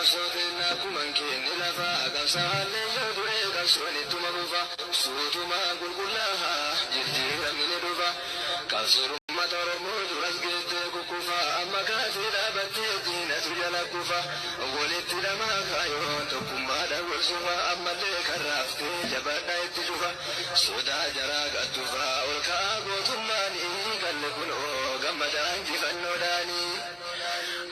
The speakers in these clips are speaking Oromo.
Qabsoo teennaa akkuman keenne lafa qabsaa'aallee yoo du'e qabsoon ittuma fufa suutumaan qulqullaa'a jijjiiramni ni dhufa. Qabsoon uummata Oromoo duras geettee kukkufa amma kaatee dhaabattee diinatu jala kufa. Walitti hidhamaa kaayoon tokkummaadhaan wal sufa ammallee kan raaftee jabaadhaa itti cufa. Sodaa jaraa gattufa ol ka'aa gootummaanii galle kunoo gammadaa injifannoodhaanii.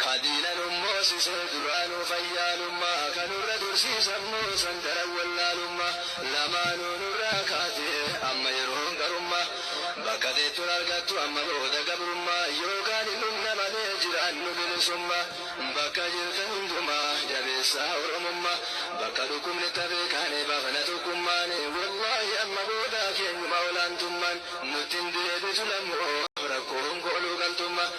Kadiina nummoosisee duraanuu fayyaalummaa kanurra dursiisammoo san daran wallaalummaa lamaanuu nurraa kaatee amma yeroon qarummaa bakka teettuun argattu amma booda gabrummaa yookaan hin dhumna malee jiraannu bilisummaa bakka jirtan hundumaa jabeessaa oromummaa bakka dhukkubni tafee kaanee baafana tokkummaan wallaahi amma booda keenyuma olaantummaan nutti hin deebitu lamoo rakkoon kooluu galtummaa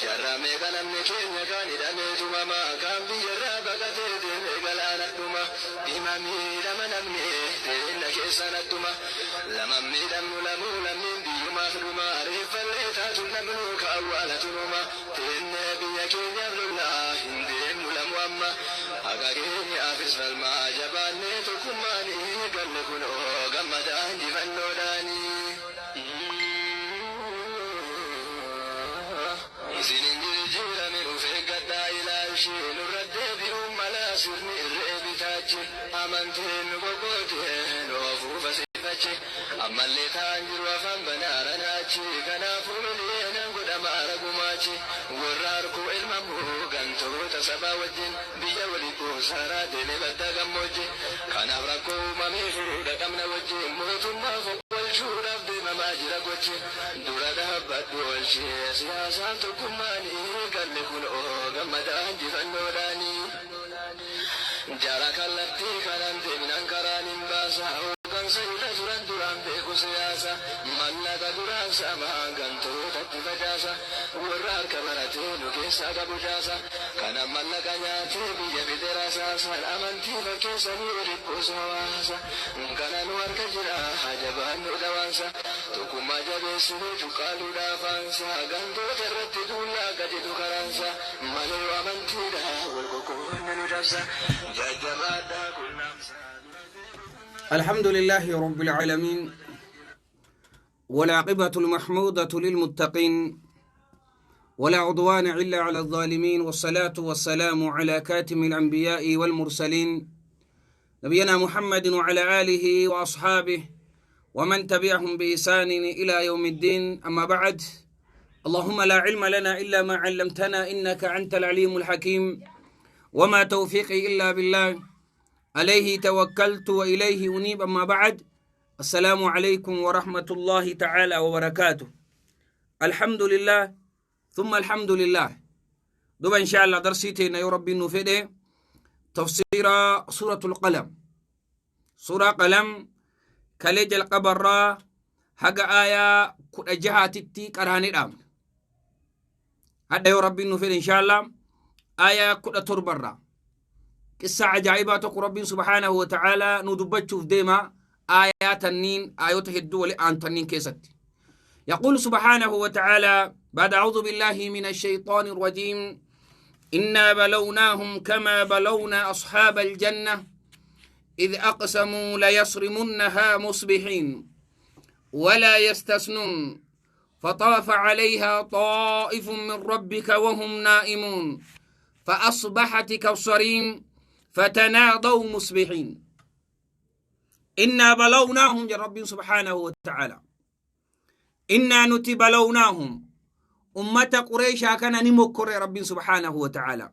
jarraa meeqa namni keenya kaan hidhamee tumamaa kaan biyyarraa baqatee deemee galaana dhuma dhima miidhama namni teenna keessan adduma lama miidhamnu lamuu lammiin biyyumaaf dhuma reeffallee taatu namnu ka awwaalatu numa teennee biyya keenyaaf lollaa hin deemnu lamu amma haqa keenyaafis falmaa jabaannee tokkummaanii galle kunoo gammadaa injifannoodhaanii. Isin hin jijjiiramin of eeggadhaa ilaalchi nurra deebi'uun mala sirni irree bitaachi amantiin nu qoqqoote nu ofuufa sifachi ammallee ta'an jiru afaan banaara naachi kanaafuu miliyeenan godhamaara gumaachi warra harkuu ilmamuu gantoota sabaa wajjin biyya walii kuusaaraa deemee baddaa gammoojji kanaaf rakkoo uumamee furuudha qabna wajjin mootummaa fonqolchuudhaaf deemamaa jira gochi dura dhaabbadhu oolchee siyaasaan tokkummaanii galle kunoo gammadaa injifannoodhaanii. Jara kallattii kanaan deemnaan karaan hin baasa hooggansa irra turan duraan beeku siyaasa mallaqa duraan saamaa gantootatti facaasa warra harka baratee nu keessaa qabu jaasa kana mallaqa nyaatee biyya fide rasaasaan amantii fakkeessanii walitti hawaasa kana nu harka jira hajabaan nu dhawaansa tokkummaa jabeessinee cuqqaaluudhaaf aansa gantoota irratti duullaa gaditu karaansa malee amantiidha wal qoqqoodne nu cabsa jajjabaadhaa qunnamsa. الحمد لله رب العالمين، والعاقبة المحمودة للمتقين، ولا عدوان إلا على الظالمين، والصلاة والسلام على كاتم الأنبياء والمرسلين نبينا محمد وعلى آله وأصحابه ومن تبعهم بإحسان إلى يوم الدين. أما بعد، اللهم لا علم لنا إلا ما علمتنا إنك أنت العليم الحكيم، وما توفيقي إلا بالله، عليه توكلت وإليه أنيب. أما بعد، السلام عليكم ورحمة الله تعالى وبركاته. الحمد لله ثم الحمد لله. دوبا إن شاء الله درسيتنا يا ربي نفيده تفسير سورة القلم. سورة قلم كليج القبر حق آية كجهاتي قراني الأمن هذا يا ربي نفيده إن شاء الله آية كتربرة قصة عجائبات رب سبحانه وتعالى ندبتشوف ديما آيات النين آيات الدول أن تنين كيست. يقول سبحانه وتعالى بعد أعوذ بالله من الشيطان الرجيم: إنا بلوناهم كما بلونا أصحاب الجنة إذ أقسموا ليصرمنها مصبحين ولا يستثنون فطاف عليها طائف من ربك وهم نائمون فأصبحت كالصريم فتنادوا مصبحين. إنا بلوناهم يا رب سبحانه وتعالى، إنا نتي بلوناهم أمة قريش كان نمكر يا رب سبحانه وتعالى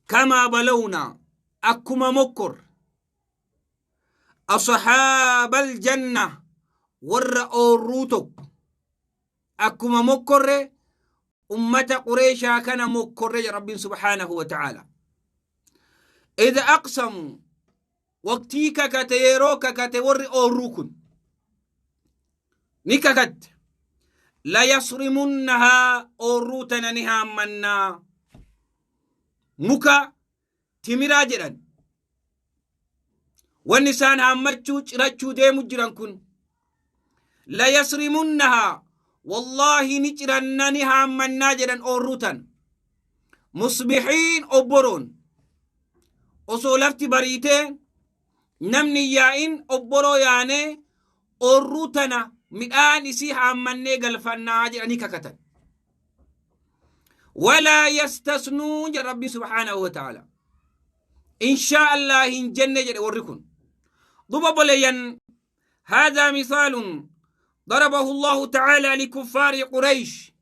كما بلونا أكما مكر أصحاب الجنة ور أوروتك أكما مكر أمة قريش كان مكر يا رب سبحانه وتعالى. إذا أقسموا وقتيك كتيروك كتور أوروكن نككت لا يصرمنها أوروتنا نها منا مكا تمراجرا والنسان همتشو رتشو ديم جران كن لا يصرمنها والله نجرن نها منا جرا أوروتن مصبحين أبرون. Osoo lafti bariitee namni yaa'in obboroo yaanee oorruu tana midhaan isii haammannee galfannaa jedhanii kakatan. Walaa yastasnuun jedha Rabbi subhaanahu wa ta'ala. Inshaa Allah hin jenne jedhe warri kun. Duba obboleeyyan, هذا مثال ضربه الله تعالى لكفار قريش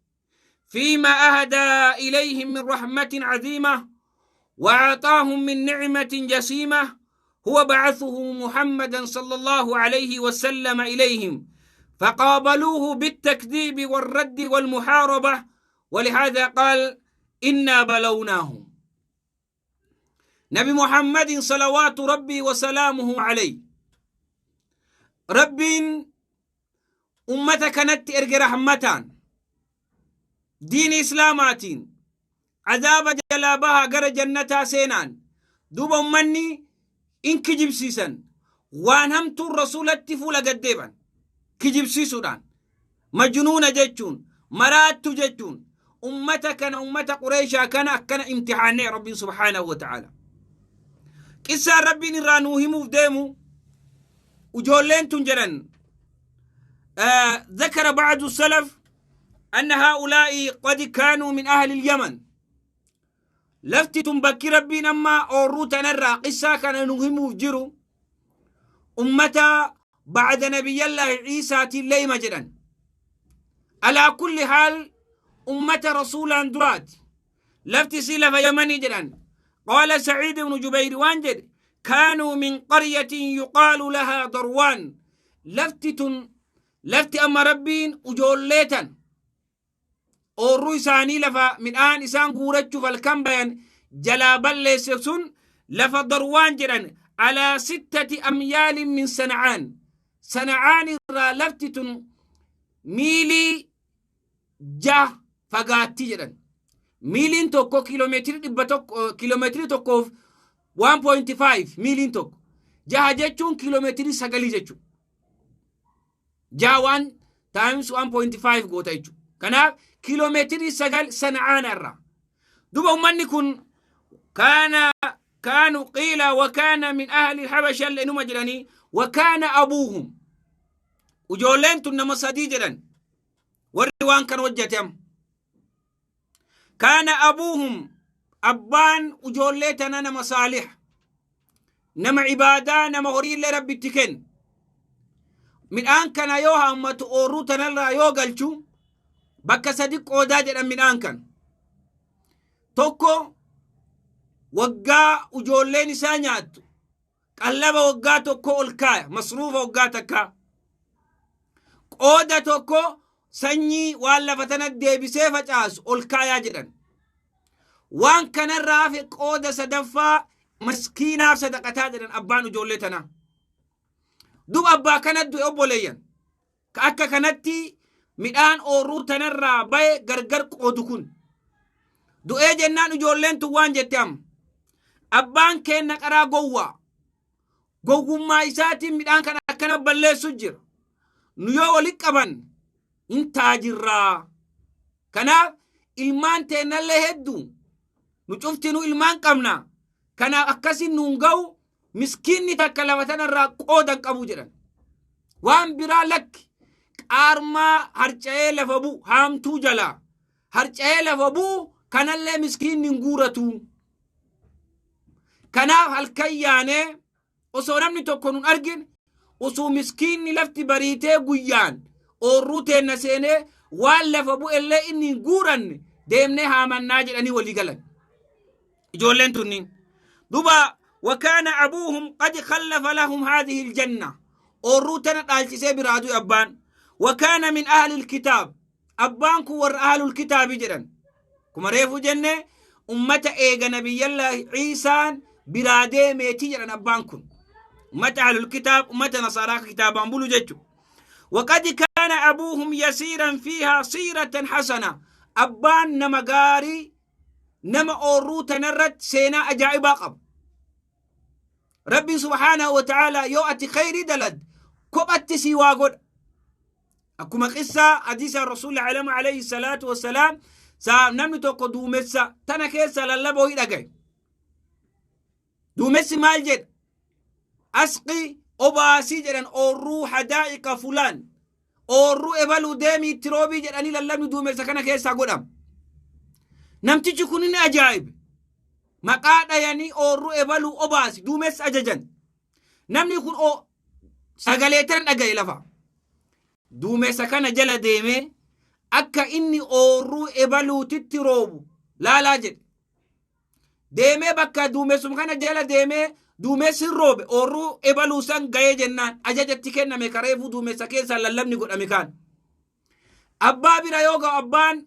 فيما أهدى إليهم من رحمة عظيمة وأعطاهم من نعمة جسيمة، هو بعثه محمدا صلى الله عليه وسلم إليهم، فقابلوه بالتكذيب والرد والمحاربة، ولهذا قال إنا بلوناهم. نبي محمد صلوات ربي وسلامه عليه، رب أمتك كانت إرج رحمتان دين إسلاماتين عذاب جلابها غر جنتا سينان. دوب مني إن كجب سيسن وان همتو الرسول التفول قديبا كجب سيسودان مجنون جتون مرات جتون. أمتك كان أمة قريشا كان كان امتحاني ربي سبحانه وتعالى. قصة ربي نرانوهم فديمو وجولين تنجرن. ذكر بعض السلف أن هؤلاء قد كانوا من أهل اليمن. لفتي تنبكي ربي نما أوروت نرى قصة كان نهم فجرو أمتا بعد نبي الله عيسى تلي مجدا. على كل حال أمة رسول درات لفتي سيلة في يمني جدا. قال سعيد بن جبير وانجد كانوا من قرية يقال لها ضروان. لفتي لفتي أما ربين وجوليتا أورو إساني لفا من آن إسان قورتشو فالكمبين جلابا ليسسون لفا ضروان جدا على 6 أميال من سنعان. سنعان را لفتي ميلي جا فقاتي جدا. ميلين توكو كيلومتر دبتوك كيلومتر توكو 1.5 ميلين توكو جا جتشون كيلومتر سغالي جتشو جا 1 times 1.5 غوتا جتشو. كنا كيلومتر سغال سنعان الرا. دوبا أمني كن كانوا قيل وكان من أهل الحبشة لأنه مجراني وكان أبوهم وجولين تنما صدي جدا والروان كان وجهتهم. كان أبوهم أبان وجوليتنا نما صالح نما عبادة نما غريل لرب التكن من آن كان يوها أما تؤروتنا لا يوغلشو بكا صديق قودا من آن كان توكو وقا وجولين سانيات قلبا وقا توكو الكاية مصروفة وقا تكا قودا توكو سني ولا فتنة ديبسي فجاس الكاية جدا. وان كان الرافق قودا سدفا مسكينة صدقتها جدا أبان وجولتنا دوب أبا كانت دو أبوليا كأكا كانت مدان أوروتنا الرابع غرغر قودكون دو إيه جنان وجولين توان جتام أبان كان نقرا قوة قوة ما إساتي مدان كان أكنا بلي سجر نيو ولك أبان انتاجرا كنا ilmaan teenallee hedduu nu cuftinuu ilmaan qabna. Kanaaf akkasin nuun ga'u miskiinni takka lafa tanarraa qoodan qabu jedhan. Waan biraa lakki qaarmaa harca'ee lafa bu'u haamtuu jalaa harca'ee lafa bu'u kanallee miskiinni hin guuratu. Kanaaf halkan yaanee osoo namni tokko nun argin osoo miskiinni lafti bariitee guyyaan oorruu teenna seenee waan lafa bu'ellee inni hin guuranne deemnee haamannaa jedhanii walii galan. Ijoolleen tunniin duba وكان أبوهم قد خلف لهم هذه الجنة أوروتنا دالشي برادو أبان. وكان من أهل الكتاب أبان كور أهل الكتاب جدًا كما ريفو جنة أمة إيغا نبي الله عيسى برادة ميتي جدًا أبان كن أمة أهل الكتاب أمة نصارى كتابا بلو جتشو. وقد كان أبوهم يسيرا فيها سيرة حسنة أبان نمغاري نما أوروتنا رد سينا أجائب قب ربي سبحانه وتعالى يؤتي خير دلد كبت سوى قد أكما قصة حديث الرسول عليه الصلاة والسلام سام نمني توكو دومسا تنا كيسا للبو إلى Duumessi maal jedha? Asqi obaasii jedhan oorruu hadaa'iqa fulaan. Oorruu ebaluu deemii itti roobii jedhanii lallabni duumessa kana keessaa godhama. Namtichi kun ni ajaa'ibe. Maqaa dhayanii oorruu ebaluu obaasi duumessa ajajan. Namni kun sagalee tan dhaga'e lafa. Duumessa kana jala deemee akka inni oorruu ebaluutitti roobu laalaa jedhe. Deemee bakka duumessuma kana jala deemee duumessi hin roobe oorruu ebaluu san ga'ee jennaan ajajatti kenname kareefuu duumessa keessaa lallabni godhame kaan. Abbaa bira yoo ga'u abbaan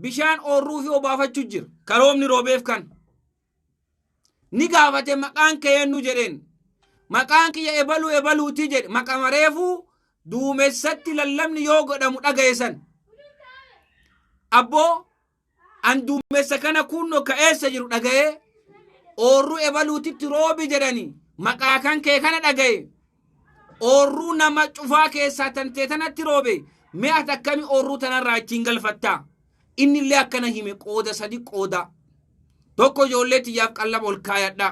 bishaan oorruu fi obaafachuu jira. Karoomni roobeef kan. Ni gaafate maqaan kee eenyu jedheen. Maqaan kiyya ebaluu ebaluuti jedhe maqama reefuu duumessatti lallabni yoo godhamu dhaga'e san. Abboo an duumessa kana kunno ka eessa jiru dhaga'ee oorruu ebaluutitti roobi jedhani maqaa kan kee kana dhaga'e oorruu nama cufaa keessaa tantee tanatti roobe mi'a takkami oorruu tanarraa ittiin galfattaa inni illee akkana hime qooda sadi qooda tokko ijoollee tiyyaaf qallaba ol kaayadha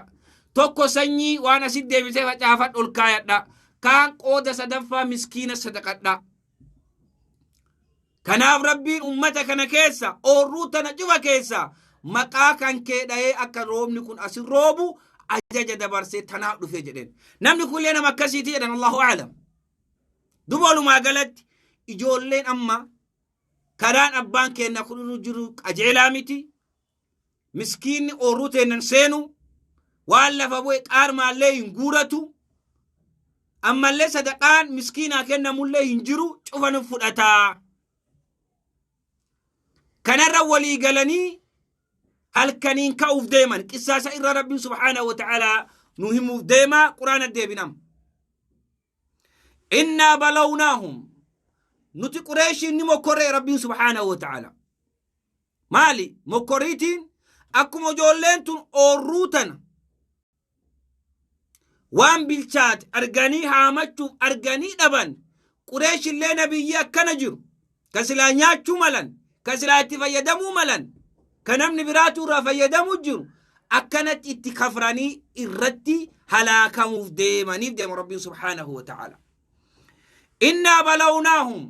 tokko sanyii waan asit deebisee facaafadhu ol kaayadha kaan qooda sadaffaa miskiina sadaqadha. Kanaaf Rabbiin ummata kana keessa oorruu tana cufa keessa maqaa kan kee dhahee akka roobni kun asin roobu ajaja dabarsee tanaaf dhufee jedheen. Namni kunillee nama akkasiiti jedhan Allahu a'lam. Duba walumaa galatti ijoolleen amma karaan abbaan keenya kun irra jiru qajeelaa miti. Miskiinni oorruu teennan seenu waan lafa bu'e qaarmaallee hin guuratu. Ammallee sadaqaan miskiinaa kennamullee hin jiru cufa nu fudhataa. Kanarra walii galanii halkaniin ka'uuf deeman qissaasa irra Rabbiin subhaanahu wa ta'aalaa nu himuuf deema quraana deebinam. Innaa balawnaahum nuti Qureeshiin ni mokkorree Rabbiin subhaanahu wa ta'aalaa. Maali mokkoriitiin akkuma ijoolleen tun oorruu tana waan bilchaate arganii haamachuuf arganii dhaban Qureeshillee nabiyyi akkana jiru ka silaa nyaachuu malan ka silaa itti fayyadamuu malan ka namni biraatu irraa fayyadamuu jiru akkanatti itti kafranii irratti halaakamuuf deemaniif deema Rabbiin subhaanahu wa ta'ala. Innaa balawnaahum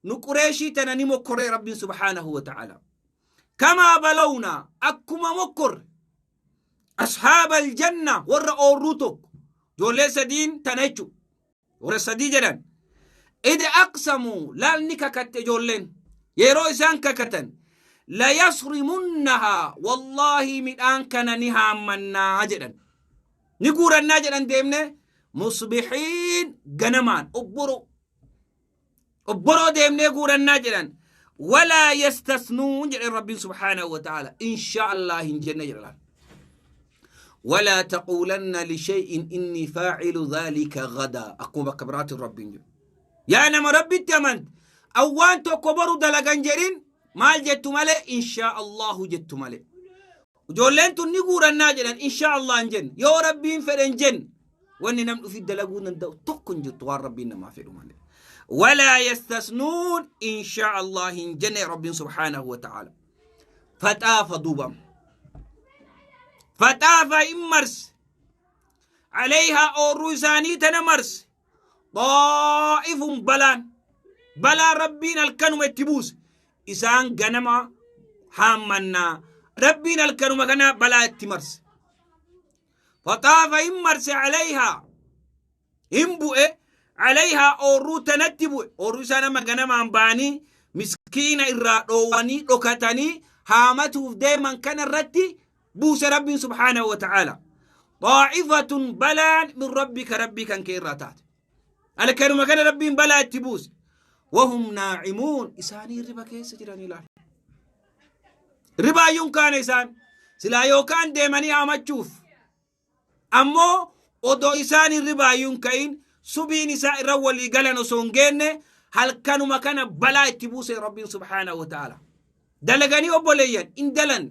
nu Qureeshii tana ni mokkorree Rabbiin subhaanahu wa ta'ala. Kamaa balawnaa akkuma mokkorre ashaaba aljanna warra oorruu tokko ijoollee sadiin tana jechuudha. Warra sadii jedhan. Id aqsamuu laal ni kakatte ijoolleen yeroo isaan kakatan layasrimunnahaa wallaahi midhaan kana ni haammannaa jedhan. Ni guurannaa jedhan deemne musbihiin ganamaan obboroo obboroo deemnee guurannaa jedhan walaa yastasnuun jedhan Rabbiin subhaanahu wa ta'ala insha Allah hin jenne jedha laal. Walaa taquulanna lishay'in inni faacilu dhaalika gadaa akkuma bakka biraatiin Rabbiin jedhu. Yaa nama Rabbitti amante awwaan tokko boru dalagan jedhin maal jettu malee insha Allahu jettu malee. Ijoolleen tun ni guurannaa jedhan insha Allah hin jenne yoo Rabbiin fedhe hin jenne wanni namni ofii dalaguu danda'u tokko hin jirtu waan Rabbiin namaa fedhu malee. Walaa yastasnuun insha Allah hin jenne Rabbiin subhaanahu wa ta'ala. Faxaafa duubam. Faxaafa hin marse. Alayhaa oorruu isaanii tana marse. Xaa'ifun balaan. Balaa Rabbiin halkanuma itti buuse. Isaan ganama haammannaa. Rabbiin halkanuma kana balaa itti marse. Faxaafa hin marse alayhaa. Hin bu'e alayhaa oorruu tanatti bu'e. Oorruu isaan amma ganamaan ba'anii miskiina irraa dhoowwanii dhokatanii haamatuuf deeman kana irratti buuse Rabbiin subhaanahu wa ta'aala. Xaa'ifatun balaan min rabbika rabbii kan kee irraa taate. Halkanuma kana Rabbiin balaa itti buuse. Wahum naa'imuun isaanii hirriba keessa jiran ilaal. Ribaayyuun kaane isaan silaa yookaan deemanii haamachuuf ammoo odoo isaan hirribaayyuun ka'in subiin isaa irra walii galan osoo hin geenne halkanuma kana balaa itti buuse Rabbiin subhaanahu wa ta'aala. Dalaganii obboleeyyan hin dalan.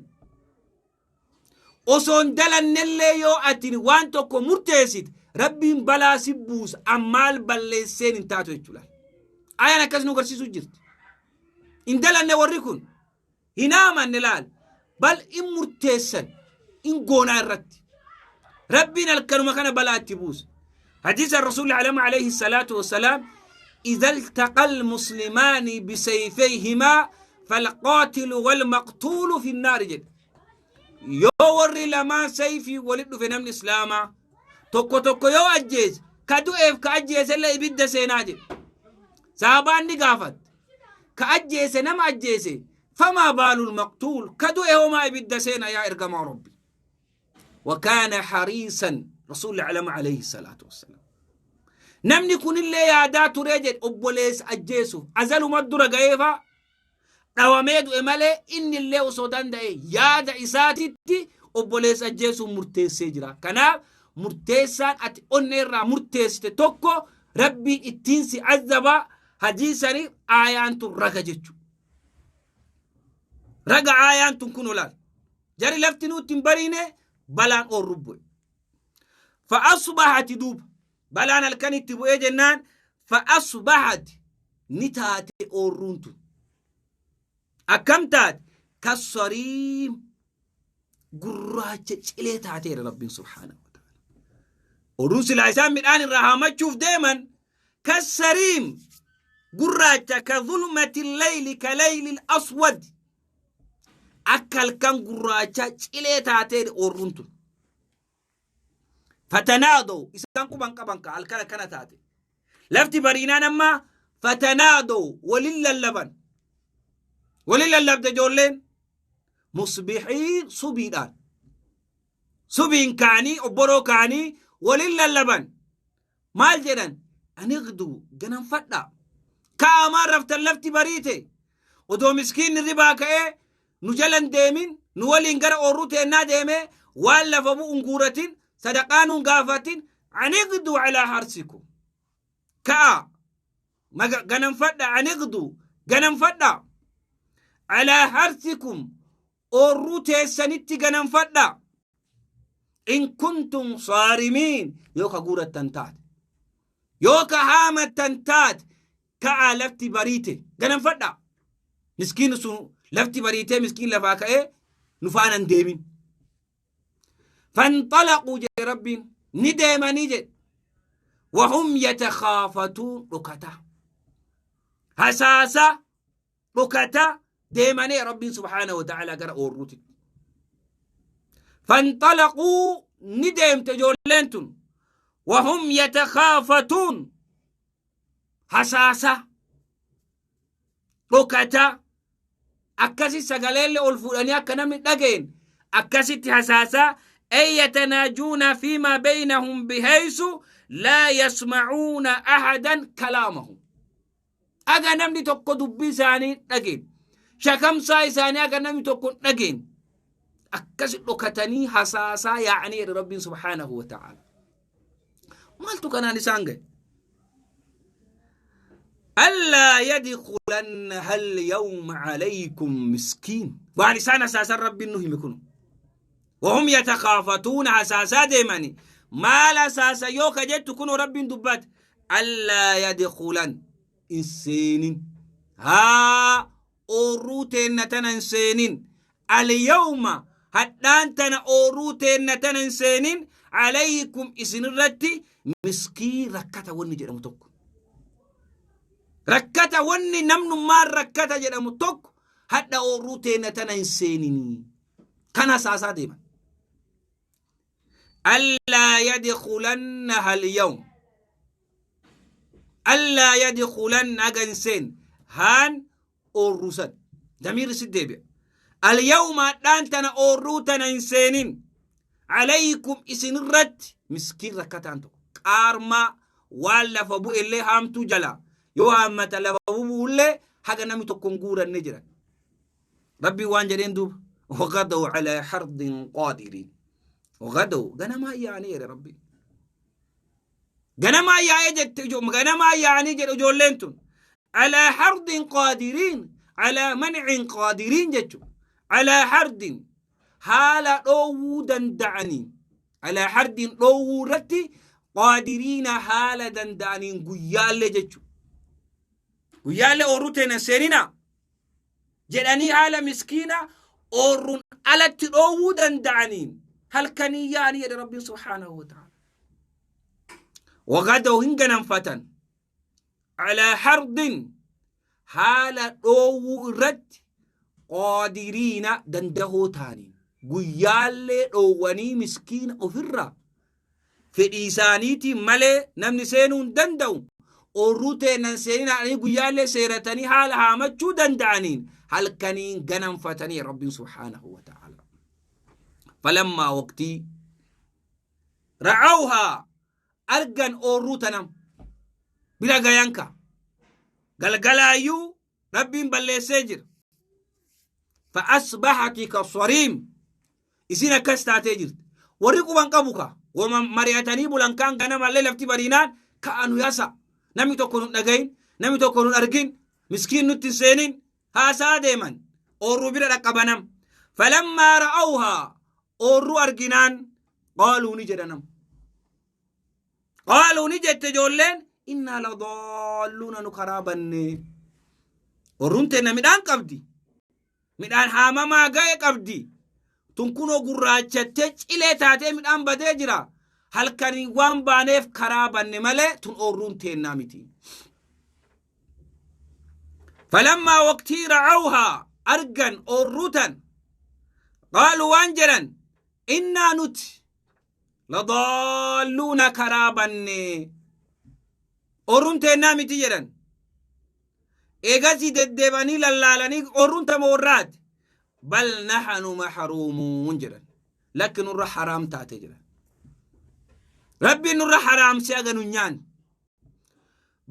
Osoo hin dalannellee yoo ati waan tokko murteessite Rabbiin balaa si buusa ammaal balleesseen hin taatu jechuudha. Ayaan akkas nu agarsiisuu jirti. Hin dalanne warri kun hin amanne laal bal in murteessan in goonaa irratti. Rabbiin halkanuma kana balaa itti buuse. Hadiisa Rasuulli alama alayhi salaatu wassalaam إذا التقى المسلمان بسيفيهما فالقاتل والمقتول في النار jedhe. Yoo warri lamaan sayfii walit dhufe namni islaamaa tokko tokko yoo ajjeese ka du'eef ka ajjeesellee ibidda seenaa jedhe. Sahabaan ni gaafatte. Ka ajjeese nama ajjeese famaa baalul maqtuul ka du'e homaa ibidda seena yaa ergamaa Rabbi. Wakaana hariisan Rasuulli alama alayhi salaatu wassalaam. Namni kunillee yaadaa turee jedhe obboleessa ajjeesuuf azaluma dura ga'eefaa dhawamee du'e malee innillee osoo danda'e yaada isaatitti obboleessa ajjeesuuf murteessee jira. Kanaaf murteessaan ati onnee irraa murteessite tokko Rabbiin ittiin si azabaa hadiisaniif aayaan tun raga jechuudha. Raga aayaan tun kun olaal. Jari lafti nuutti hin bariine balaan oorru bu'e. Fa'asbahati duuba balaan halkan itti bu'ee jennaan fa'asbahati ni taate oorruun tun. Akkam taate? Kassariim gurraacha cilee taateera Rabbiin subhaanahu wa ta'ala. Oorruun silaa isaan midhaan irraa haamachuuf deeman kassariim gurraacha ka zulmati layli ka layli aswad akka halkan gurraachaa cilee taatee oorruun tun. Fatanaadoo isaan quban qaban ka halkan akkana taate. Lafti bariinaan amma fatanaadoo walin lallaban. Walin lallabde ijoolleen musbihiin subiidhaan. Subiin ka'anii obboroo ka'anii walin lallaban. Maal jedhan? Anigduu ganamfadhaa. Ka'aa maal raftan lafti bariite. Odoo miskiinni ribaa ka'ee nu jalan deemin nu waliin gara oorruu teennaa deemee waan lafa bu'u hin guuratin sadaqaa nun gaafatin anigduu alaa harsikum. Ka'aa ganamfadha anigduu ganamfadhaa. Alaa harsikum oorruu teessanitti ganamfadhaa. In kuntum saarimiin yoo ka guurattan taate yoo ka haamattan taate ka'aa lafti bariite ganamfadhaa. Miskiin sun lafti bariitee miskiin lafaa ka'ee nu faana hin deemin. Fanxalaquu jedhe Rabbiin ni deemanii jedhe. Wahum yatakhaafatuun dhokata. Hasaasa dhokata deemanii Rabbiin subhaanahu wa ta'ala gara oorruutitti. Fanxalaquu ni deemte ijoolleen tun. Wahum yatakhaafatuun hasaasa dhokata akkasi sagaleellee ol fuudhanii akka namni dhageen akkasitti hasaasaa ay yatanaajuuna fiimaa beynahum bihaysu laa yasmacuuna ahadan kalaamahum aga namni tokko dubbii isaanii dhageen shakamsaa isaanii aga namni tokko hin dhageen akkasi dhokatanii hasaasaa yaa'anii jedhe rabbiin subhaanahu wa ta'aala maaltu kanaan isaan gahe allaa yadkulanna hal yawma alaykum miskiin waan isaan hasaasan rabbiin nu hime kunu wahum yatakhaafatuuna hasaasaa deemani maal hasaasa yoo ka jettu kunoo rabbiin dubbate allaa yadkulan hin seenin haa oorruu teenna tana hin seenin alyawma hadhaan tana oorruu teenna tana hin seenin alaykum isinirratti miskiin rakkata wanni jedhamu tokko rakkata wanni namnummaan rakkata jedhamu tokko hadha oorruu teenna tana hin seeninii kana saasaa deeman allaa yadkulannaha alyawm allaa yadkulanna haga hin seen haan oorruu san damiirri si deebi'a alyawma hadhaan tana oorruu tana hin seenin alaykum isinirratti miskiin rakkataan tokko qaarmaa waan lafa bu'ellee haamtuu jala yoo haammata lafa bu'ullee haga namni tokko hin guuranne jedhan Rabbiin waan jedheen duuba wagadaw calaa hardin qaadiriin wagadaw ganamaa yaa'anii jedhe Rabbiin ganamaa yaa'ee jette ganamaa yaa'anii jedhe ijoolleen tun calaa hardin qaadiriin calaa mancin qaadiriin jechu calaa hardin haala dhoowwuu danda'aniin calaa hardin dhoowwuu irratti qaadiriina haala danda'aniin guyyaallee jechu guyyaallee oorruu teena seeninaa jedhanii haala miskiina oorruun alatti dhoowwuu danda'aniin Halkanii yaa'anii jedhe Rabbiin subhaanahu wa ta'ala. Wagadaw hin ganamfatan. Calaa hardin haala dhoowwuu irratti qaadiriina dandahoo taaniin guyyaallee dhoowwanii miskiina ofirraa fedhii isaaniitiin malee namni seenuu hin danda'u oorruu teennan seeninaadhanii guyyaallee seeratanii haala haamachuu danda'aniin halkaniin ganamfatanii Rabbiin subhaanahu wa ta'ala. Falammaa waqtii ra'awhaa argan oorruu tanam bira gayanka galgalaayyuu Rabbiin balleessee jira. Fa'asbahati ka sariim isin akkas taatee jirti. Warri quban qabu ka wama mari'atanii bulan kaan ganamallee lafti bariinaan ka'a nu yasa namni tokko nun dhagayin namni tokko nun argin miskiin nutti hin seenin haasaa deeman oorruu bira dhaqqabanam. Falammaa ra'awhaa oorruu arginaan qaaluu ni jedhanam. Qaaluu ni jette ijoolleen innaa ladaalluuna nu karaa banne. Orruun teenna midhaan qabdi. Midhaan haamamaa ga'e qabdi. Tun kunoo gurraachattee cilee taatee midhaan badee jira. Halkaniin waan baaneef karaa banne malee tun oorruun teennaa miti. Falammaa waqtii ra'awhaa argan oorruu tan qaaluu waan jedhan innaa nuti ladaalluuna karaa banne oorruun teennaa miti jedhan eegasii deddeebanii lallaalanii oorruun tama warraati bal naxanu maxruumuun jedhan lakki nurra haraam taate jedhan Rabbiin nurra haraamsee aga nu nyaanne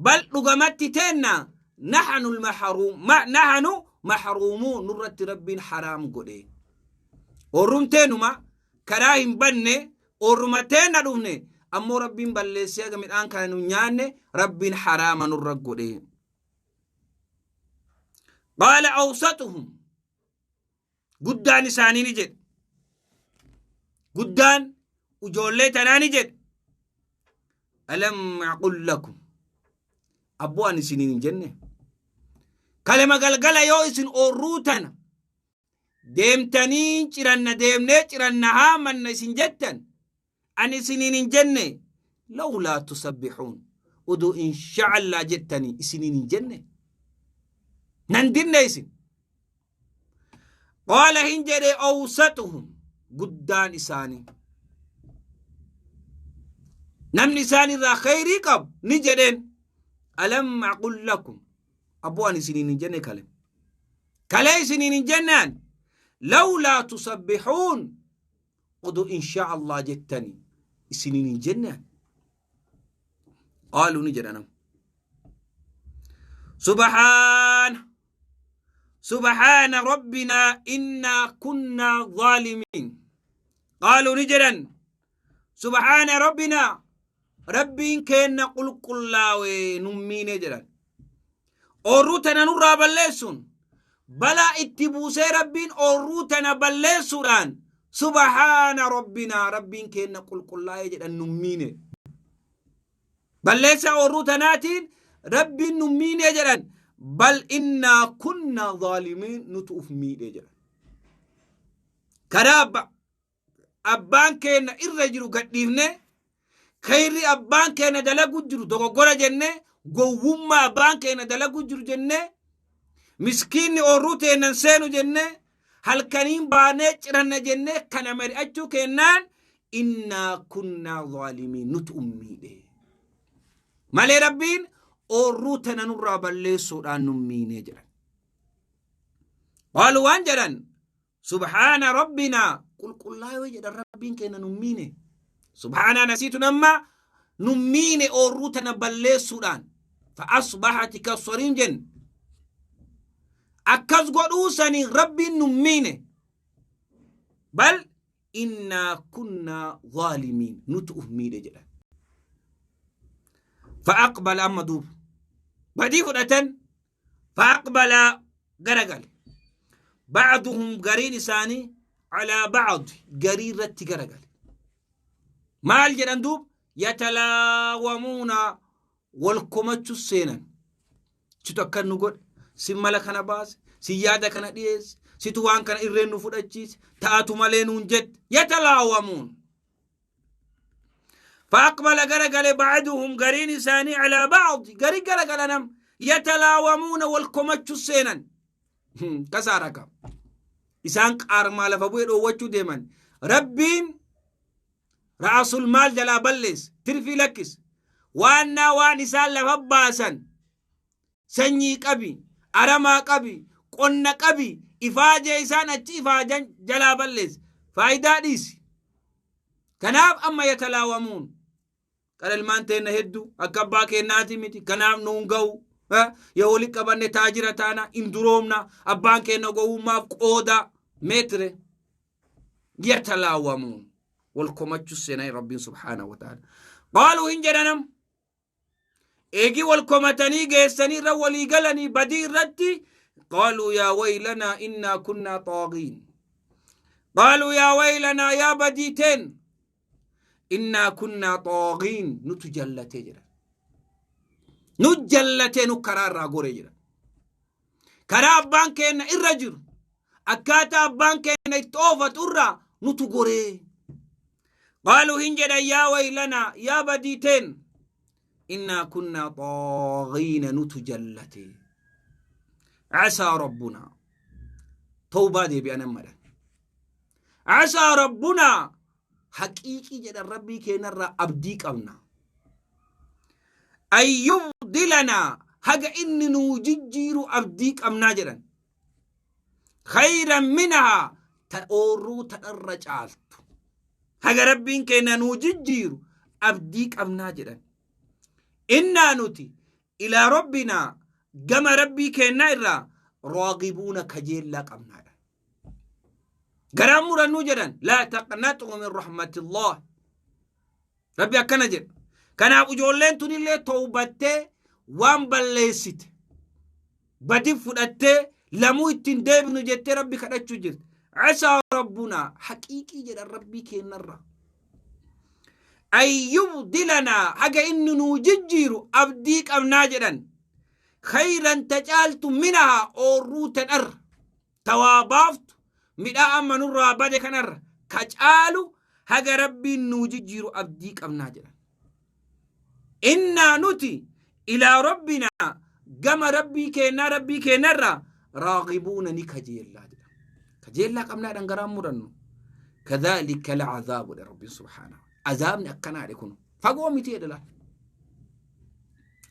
bal dhugamatti teenna naxanu naxanu maxruumuun nurratti Rabbiin haraam godhe oorruun teenuma karaa hin banne oorruma teenna dhufne ammoo Rabbiin balleessee aga midhaan kana nu nyaanne Rabbiin haraama nurra godhe. Qaala awsatuhum guddaan isaanii ni jedhe guddaan ijoollee tanaa ni jedhe alam aqul lakum abboo ani isiniin hin jenne kalema galgala yoo isin oorruu tana deemtanii ciranna deemnee ciranna haamanna isin jettan ani isiniin hin jenne lawlaa tusabbixuun uduu insha'Allah jettanii isiniin hin jenne nan dinne isin qaala hin jedhe awsatuhum guddaan isaanii namni isaan irraa khayrii qabu ni jedheen alam aqul lakum abboo ani isiniin hin jenne kale kalee isiniin hin jenne ani lawlaa tusabbixuun odoo inshaa Allah jettani isiniin hin jenne ani qaaluu ni jedhanam subhaana subhaana rabbinaa innaa kunnaa zaalimiin qaaluu ni jedhan subhaana rabbinaa Rabbiin keenna qulqullaawe nun miine jedhan. Oorruu tana nurraa balleessuun balaa itti buusee Rabbiin oorruu tana balleessuudhaan subhaana rabbinaa Rabbiin keenna qulqullaa'e jedhan nun miine. Balleessaa oorruu tanaatiin Rabbiin nun miine jedhan bal innaa kunnaa zaalimiin nutu uf miidhe jedhan. Karaa abbaan keenna irra jiru gadhiifne kayri abbaan keenna dalagu jiru dogoggora jenne gowwummaa abbaan keenna dalagu jiru jenne miskiinni oorruu teennan seenu jenne halkaniin baanee ciranna jenne kana mari'achuu keennaan innaa kunnaa zaalimiin nutu ummiidhe malee Rabbiin oorruu tana nurraa balleessuudhaan nu miinee jedhan. Qaalu waan jedhan Subhaana Rabbinaa qulqullaayoo jedhan Rabbiin keenya nun miine. Subhaanaa nasiitun amma nun miine oorruu tana balleessuudhaan. Fa'asbahati kassariin jenne. Akkas godhuu saniin Rabbiin nun miine. Bal innaa kunnaa zaalimiin nutu uf miidhe jedhan. Fa'aqbala amma duuba. Badii fudhatan Fa'aqbala garagale. Ba'duhum gariin isaanii calaa ba'd garii irratti garagale. Maal jedhan duub yatalaawamuuna wal komachu seenan. Situ akkan nu godhe, si mala kana baase, si yaada kana dhiyeesse, Situ waan kana irreen nu fudhachiise. Taatu malee nuun jette. Yatalaawamuun. فأقبل غرغل بعضهم غرين إساني على بعض غري غرغل نم يتلاومون والكمتش سينا كسارك إسان قارما لفبوي دوچو ديمن ربين رأس المال جلا بلس ترفي لكس وانا وان إسان لفباسا سني قبي أرما قبي قن قبي إفاجة إسان أتش إفاجة جلا بلس فايدة ديس kanaaf amma yatalaawamuun qara ilmaan teenna hedduu akka abbaa keennaati miti kanaaf nuun ga'u yoo wali qabanne taajira taana hin duroomna abbaan keenna gowwummaaf qooda meetire yatalaawamuun wal komachuu seenaa rabbiin subhaanahu wa ta'ala qaaluu hin jedhanam eegi wal komatanii geessanii irra walii galanii badii irratti qaaluu yaa waylanaa innaa kunnaa xaagiin qaaluu yaa waylanaa yaa badii teen innaa kunnaa xaagiin nutu jallatee jedha nu jallatee nu karaa irraa gore jedha karaa abbaan keenna irra jiru akkaataa abbaan keenna itti oofatu irraa nutu goree qaaluu hin jedhan yaa waylanaa yaa badii teen innaa kunnaa xaagiina nutu jallatee casaa rabbunaa tawbaa deebi'an ammadha casaa rabbunaa haqiiqii jedhan rabbii keenarraa abdii qabna an yubdilanaa haga inni nuu jijjiiru abdii qabnaa jedhan khayran minahaa ta oorruu tanarra caaltu haga rabbiin keenya nuu jijjiiru abdii qabnaa jedhan innaa nuti ilaa rabbinaa gama rabbii keennaa irraa raagibuuna kajeellaa qabnaadha garaan murannuu jedhan laa taqnaxuu min rahmatillah rabbi akkana jedha kanaaf ijoolleen tunillee towbattee waan balleessite badi fudhattee lamuu ittiin deebinu jettee rabbi kadhachuu jirti casaa rabbunaa haqiiqii jedhan rabbii keennarra an yubdilanaa haga inni nuu jijjiiru abdii qabnaa jedhan khayran ta caaltu minahaa oorruu tanarra tawaa baaftu midhaa amma nurraa bade kanarra ka caalu haga rabbiin nuu jijjiiru abdii qabnaa jedhan innaa nuti ilaa rabbinaa gama rabbii keennaa rabbii keennarraa raagibuuna ni kajeellaa jedha kajeellaa qabnaadhaan garaan murannu kadhaalika alcadhaabu dha rabbiin subhaanahu azaabni akkanaadhe kun fagoo miti jedhe laal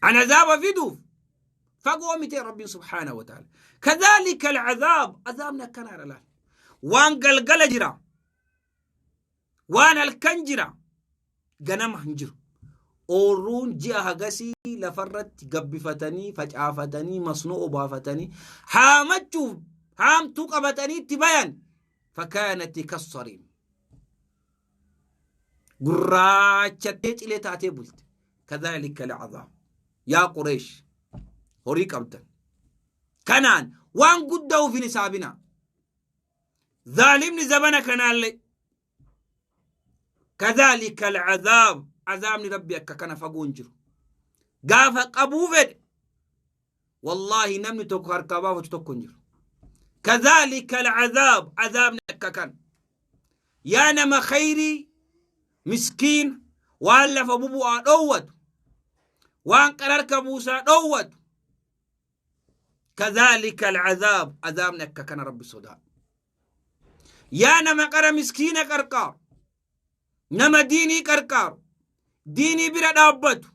an azaaba fiduuf fagoo miti rabbiin subhaanahu wa ta'ala kadhaalika alcadhaab azaabni akkanaadha laal waan galgala jira waan halkan jira ganama hin jiru oorruun ji'a hagasii lafarratti gabbifatanii facaafatanii masnoo obaafatanii haamachuuf haamtuu qabatanii itti bayan fakaanati kassariim gurraachattee cilee taatee bulte kadhaalika alcazaab yaa qureesh horii qabdan kanaan waan guddaa uf hin hisaabinaa zaalimni zabana kanaallee kadhaalika alcazaab azaabni rabbi akka kana fagoon jiru gaafa qabuu fedhe wallaahi namni tokko harkaa baafatu tokko hin jiru kadhaalika alcazaab azaabni akka kana yaa nama khayrii miskiin waan lafa bubu'aa dhoowwatu waan qararka buusaa dhoowwatu kadhaalika alcazaab azaabni akka kana rabbi sodaadhu yaa nama qara miskiina qarqaaru nama diinii qarqaaru diinii bira dhaabbatu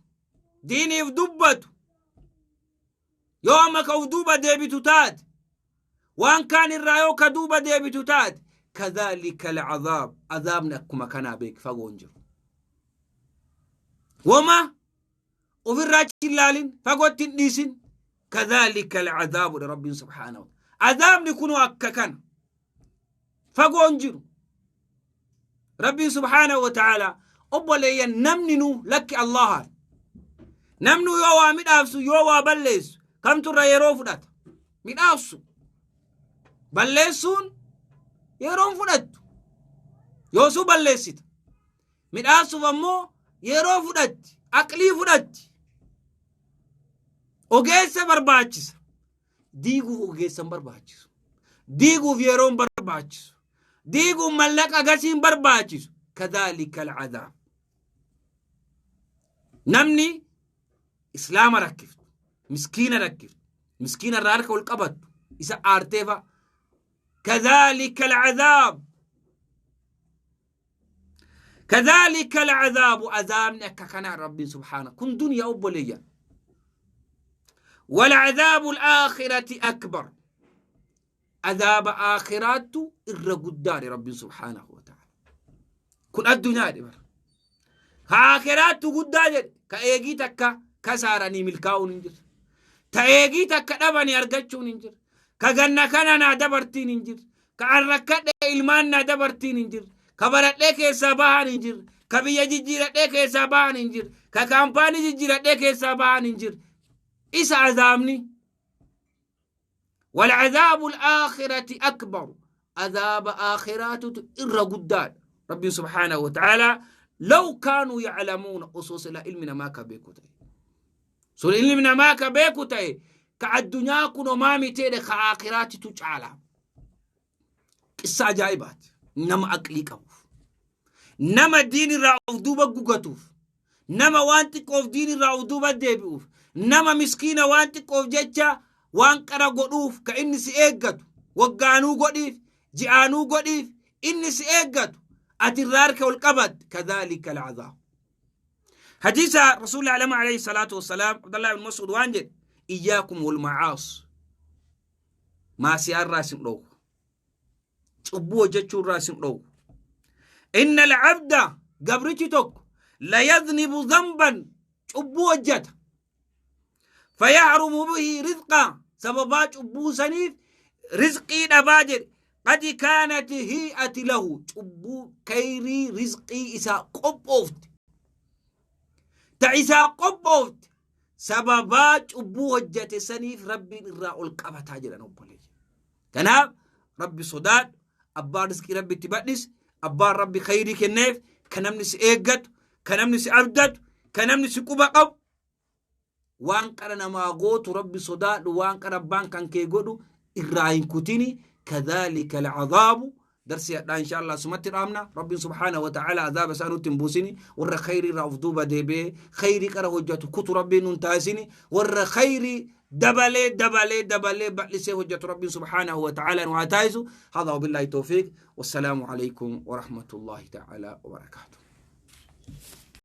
diiniif dubbatu yoo amma ka uf duuba deebitu taate waan kaan irraa yoo ka duuba deebitu taate kadhaalika alcazaab azaabni akkuma kanaa beek fagoo hin jiru woma ofirraa achi hin laalin fagootti hin dhiisin kadhaalika alcazaabu dha rabbiin subhaanahu azaabni kunoo akka kana fagoo hin jiru rabbiin subhaanahu wa ta'aalaa obboleeyyan namni nu lakki allahaan namni yoo waa midhaafsu yoo waa balleessu kamtu irra yeroo fudhata midhaafsu balleessuun yeroon fudhattu yoosuu balleessita midhaasuuf ammoo yeroo fudhatti aqlii fudhatti ogeessa barbaachisa diiguuf ogeessa hin barbaachisu. Diiguuf yeroon barbaachisu. Diiguun mallaqa gasiin barbaachisu. Kadhaalika alcadaab. Namni islaama rakkiftu, miskiina rakkiftu, miskiina irraa harka ol qabattu, isa aarteefa. Kadhaalika alcadaab. Kadhaalika alcadaabu azaabni akka kanaa Rabbiin subhaana. Kun duniyaa obboleeyyan. والعذاب الآخرة أكبر. عذاب آخرات الرقدار رب سبحانه وتعالى. كن الدنيا دي بر. آخرات قدار كأيجي تكا كسارني ملكاون انجر. تأيجي تكا دبني أرجتشون انجر. كجنة كان نا دبرتين انجر. كأركت إلمان نا دبرتين انجر. كبرت لك سبعان انجر. كبيا جيرت لك سبعان انجر. ككامباني جيرت لك سبعان انجر. إيش عذابني؟ والعذاب الآخرة أكبر. عذاب آخرات إر قداد ربي سبحانه وتعالى. لو كانوا يعلمون أصوص لا علمنا ما كبيكوتي. سول علمنا ما كبيكوتي. كالدنيا كنو ما ميتين كآخرات تجعل. قصة عجائبات. نما أقلي كوف. نما دين راو دوبا غوغاتوف. نما وانتي كوف دين راو دوبا ديبوف. نما مسكينة وانتي كوف جتشا وان قرا غدوف كإني سي إيغاتو وغانو غديف جيانو غديف إني سي إيغاتو أترارك والقبض. كذلك العذاب. حديث رسول الله عليه الصلاة والسلام عبد الله بن مسعود وانجد إياكم والمعاص. ما سيار راسم لو أبوه جتشو راسم لو. إن العبد قبرتك لا يذنب ذنبا أبوه جت فيحرم به رزقا. سببات أبو سنيف رزقي نباجر قد كانت هيئة له. أبو كيري رزقي إسا قبوفت تعيسا قبوفت. سببات أبو هجة سنيف ربي الراء القبة تاجر نبولي. كنا ربي صداد أبا رزقي ربي تبدس أبا ربي خيري كنيف كنمنس إيقت كنمنس عبدت كنمنس قبقب. وان قرنا ما غوت ربي صداد وان قرا بان كان كي غدو إراين كوتيني. كذلك العذاب. درسي إن شاء الله سمت رامنا ربي سبحانه وتعالى عذاب سانو تنبوسيني ور خيري رافضوبا ديبي خيري كره حجته كت ربي ننتاسيني ور خيري دبلي دبلي دبلي بلسي حجة ربي سبحانه وتعالى نعتايزو. هذا وبالله التوفيق والسلام عليكم ورحمة الله تعالى وبركاته.